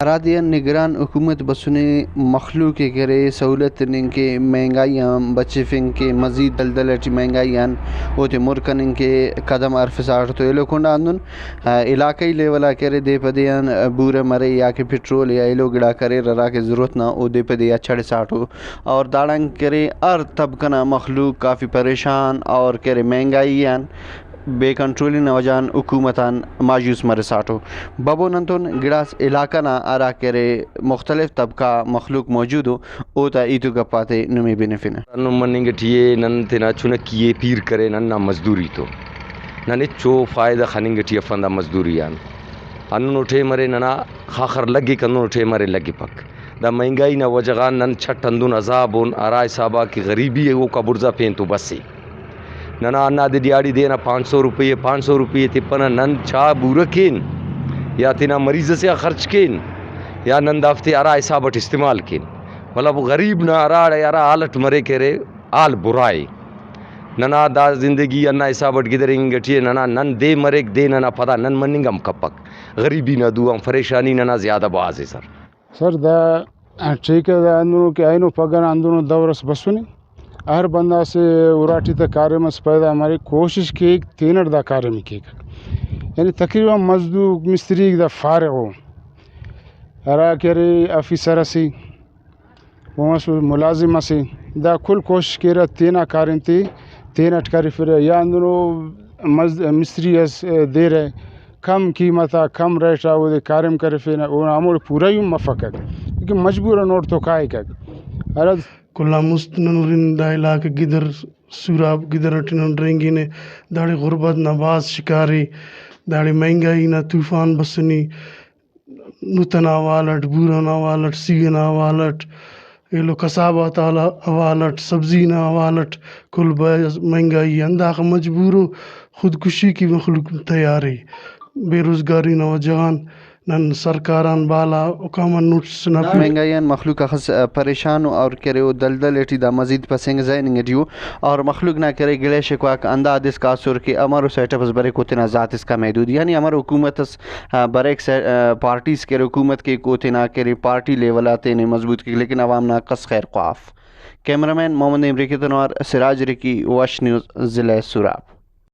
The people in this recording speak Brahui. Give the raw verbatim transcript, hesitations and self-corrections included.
ہرادے آن نگران حکومت بسنے، مخلوق ءِ کہ ارے سہولت تننگ کہ مہنگائی آن بچفنگ کہ مزید دلدل ٹی مہنگائی آن اوتے مر کننگ کہ قدم ہرفساٹ تو ایلو کنڈ آ ہندن، آ، علاقائی لیول آ کہ ارے دے پہ دے آن بورہ مرے یا کہ پٹرول یا ایلو گڑاک اریر ہراکہ ضرورت نا او دے پہ دے آ چڑھساٹو۔ اور داڑان کہ ارے ہر طبقہ نا مخلوق کافی پریشان اور کہ ارے مہنگائی آن بے کنٹرولی نا وجہ غان حکومت آن مایوس مرساٹو۔ ببو ننتون گڑاس علاقہ نا ہرا کہ ارے مختلف طبقہ مخلوق موجود ءُ، اوتا ہیت و گپ آتے نمے بنفنہ۔ ہندن مننگ ٹی ءِ، نن تینا چنکی ءِ پیر کرین، ہندا مزدوری تو نن ہچو فائدہ خننگ ٹی افن دا مزدوری آن۔ ہندنو ٹائم ارے ننا خاخر لگک، ہندنو ٹائم ارے لگپک۔ دا مہنگائی نا وجہ غان نن چٹ ہندن عذاب اُن، ہرا حسابا کہ غریبی ءِ اوکا بڑزا پین تو بس ءِ۔ ننا ہندادے دیہاڑی دے ئنا پانچ سو روپے، پانچ سو روپے تپنہ، نن چا بورہ کین یا تینا مریض ئسے آ خرچ کین یا نن دافتے ہرا حساب اٹ استعمال کین۔ مطلب غریب نا ہراڑے ہرا حال اٹ مریک ارے، حال برا ءِ۔ ننا دا زندگی ہندا حساب اٹ گدرینگ ٹی ءِ، ننا نن دے مریک، دے ننا پدا نن مننگ ہم کپک۔ غریبی نا دو آن فریشانی ننا زیادہ بھاز ءِ سر۔ سر، دا ٹھیکہ دا ہندنو کہ اینو پگہ نا ہندنو دور اس بسنے، ہر بندغ سے اراٹی تا کاریم اس پیدا مریک، کوشش کیک تینٹ دا کاریم ءِ کیک۔ یعنی تقریباً مزدور مستری دا فارغ ءُ، ہرا کہ ارے آفیسر اسے، اومسو ملازم اسے، دا کل کوشش کیرہ تینا کاریم تے تینٹ کرفرہ، یا ہندنو مز-، مستری اس دیرہ، کم قیمت آ، کم ریٹ آ اودے کاریم کرفینہ، اونا ہموڑے پورائی ہم مفکک، لیکن مجبوراً اوڑتون کائکک۔ ہرا کل آن مست نن ہرن دا علاقہ گدر سوراب گدر اٹی نن رہینگنہ، داڑے غربت نا بھاز شکار ءِ، داڑے مہنگائی نا طوفان بسنے، نت ئنا حوال اٹ، بورہ نا حوال اٹ، سی ئنا حوال اٹ، ایلو کساب آتا حوال اٹ، سبزی نا حوال اٹ، کل بھاز مہنگائی ءِ، ہنداخہ مجبور ءُ خودکشی کہ مخلوق تیار ءِ۔ بے روزگاری نا وجہ غان نن سرکار آن بالا حکام آن نوٹس نا پی۔ مہنگائی آن مخلوق اخس، آ، پریشان ءُ اور کہ ارے او دلدل ٹی دا مزید پسنگزہ ہننگ ٹی ءُ، اور مخلوق نا کہ ارے گلہ شکوہ آک ہندا حد اسکا ئسر کہ امرو سیٹ اپ اس بریک او تینا ذات اسکا محدود، یعنی امر حکومت اس، آ، بریک سے-، آ، پارٹیز کہ ارے حکومت کیک او تینا کہ ارے پارٹی لیول آ تینے مضبوط کیک، لیکن عوام نا کس خیر خواہ اف۔ کیمرہ مین محمد نعیم رکی تون اوار سراج رکی، وش نیوز، ضلع سوراب۔